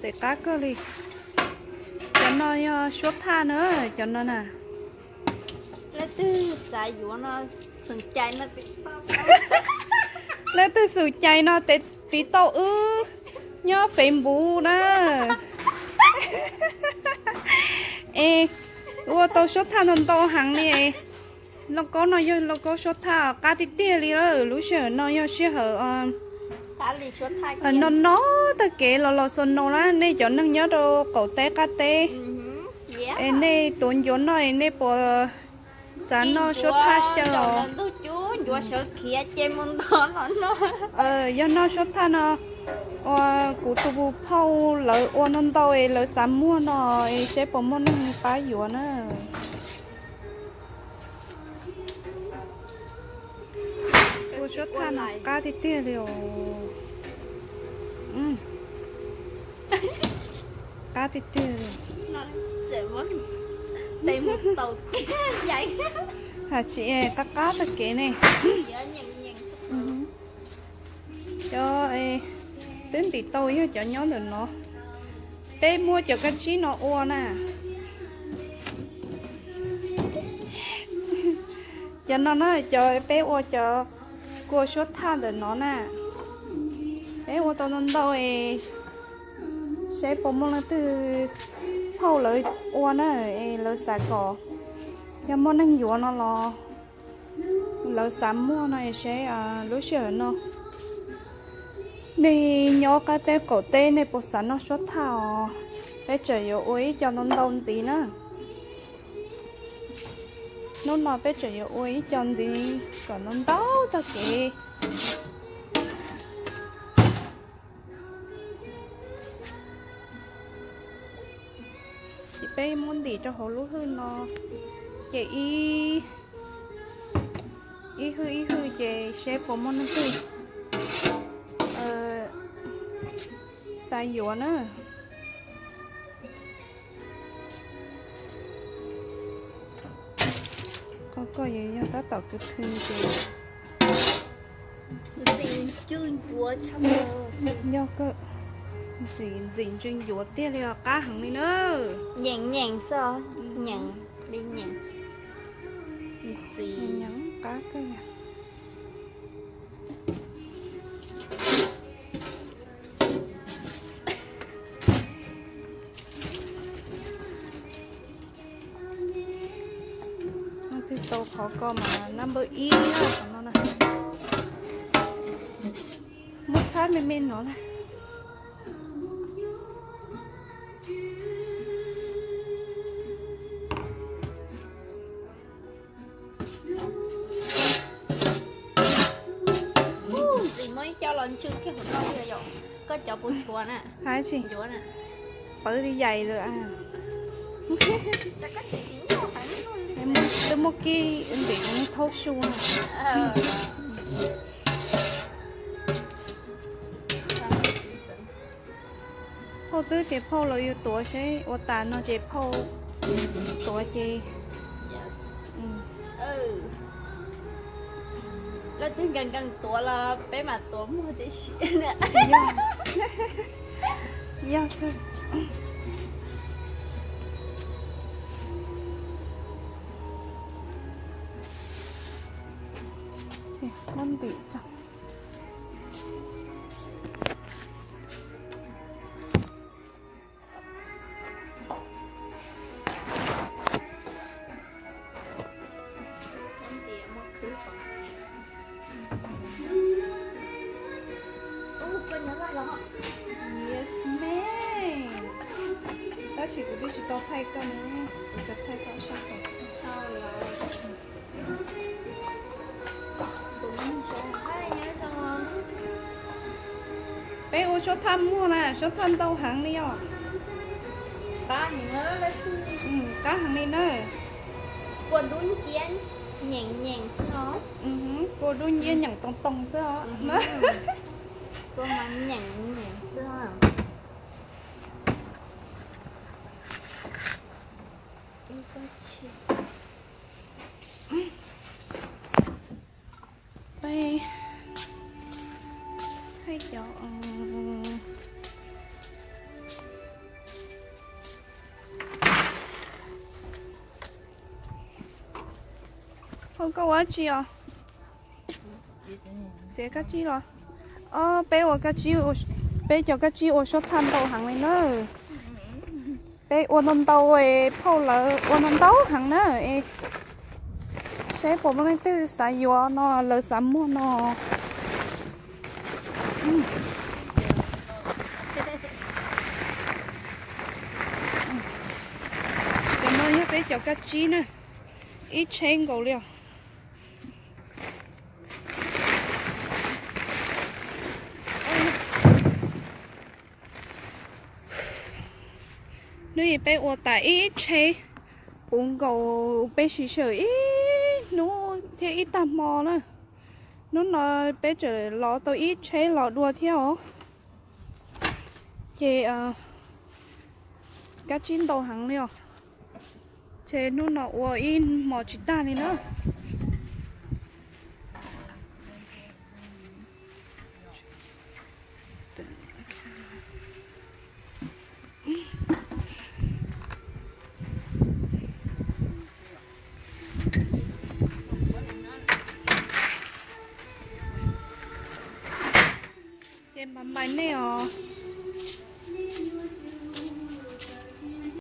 Qab kawg li. Cov no yog suab thaj na, cov no na. Leej twg xav yuav no, xom cai no, leej twg xom cai no tiv tauj wb nyob Facebook na. Es ua tau suab thaj ntau ntau heev li. Lauj kaub no yog lauj kaub suab thaj qab tiag tiag li lawm. Lub sij hawm no yog sij hawm no no tag kev los los xo no na, nej cov neeg nyob rau qaum teb qab teb es nej tuav ncuav noj es nej puas xav noj suab thaj xyaw os? Yog noj suab thaj no, ua kuv tus phauj lawv ua ntau ntau es lawv xav muag no, es seb puas muaj neeg pab yuav na. Ua suab thaj no qab tiag tiag li os. Qab tiag tiag li. Hais tsis qab qab tag kev ne. Cov twb ntim tau yog cov nyob ntawm no. Peb muab cov kab tsib no ua na. Cov no na, cov peb ua cov kua suab thaj ntawm no na. Peb ua tau ntau ntau es seb puas muaj leej twg phauj lawv ua na, es lawv xav kom yog muaj neeg yuav no los lawv xav muag no es seb lub sij hawm no nej nyob qab teb qaum teb nej puas xav noj suab thaj os? Peb tseem yuav ua ib co ntau ntau ntxiv na. Hnub no peb tseem yuav ua ib co ntxiv kom ntau ntau tag kev. Ces peb muab ntim rau hauv lub hwj no, ces ib hwj ib hwj ces seb puas muaj neeg twg xav yuav na. Qhov ko yog tab tom kwv khw ces yog kawg, ntxim ntxim ntsws ncuav tiag li os, qab heev li na. Nyeem nyeem xwb, nyeem li nyeem. Ntxim qab kawg. Leej twg tau qhov ko mas number ib qhov no na. Muab txhab me me no na. Tsis muaj ib co los ntsw kiag hauv no li yom. Koj cov puas tshuav na? Hais tsis, pawv li yaim lawm. Twb muaj kib ntim thaub su na. Phauj twb ces phauj los yuav tuav seb ua tas no ces phauj tuav ces. Leej twg nkees nkees tuav los peb mam tuav muag tib si. Yog kawg. Muab ntim tso. Yes, ma'am. Tab sis kuv twb tsis tau thaij koj ne, kuv tau thaij koj sab hauv. Peb ua suab thaj muag na, suab thaj ntau heev li os. Qab heev li na. Kua dub nciab nyeem nyeem xwb os. Kua dub nciab nyeem too too xwb os. Kua mas nyeem nyeem xwb os. Peb thaij cov Koj ua dab tsi os? Txiav kab tsib los? Peb ua kab tsib, peb cov kab tsib ua suab thaj ntau heev li na. Peb ua ntau ntau, phauj lawv ua ntau ntau heev na. Saib puas muaj leej twg xav yuav no, lawv xav muag no. Cov no yog peb cov kab tsib na, ib tsheb nkaus li os. Hnub ib peb ua tas ib tsheb puv nkaus, peb siv sij hawm ib hnub thiab ib tag hmo na. Hnub no peb tseem lov tau ib tsheb los dua thiab os. Ces kab tsib ntau heev li os. Ces hnub no ua ib hmos tsis tag li na. Ces npam npais nej os.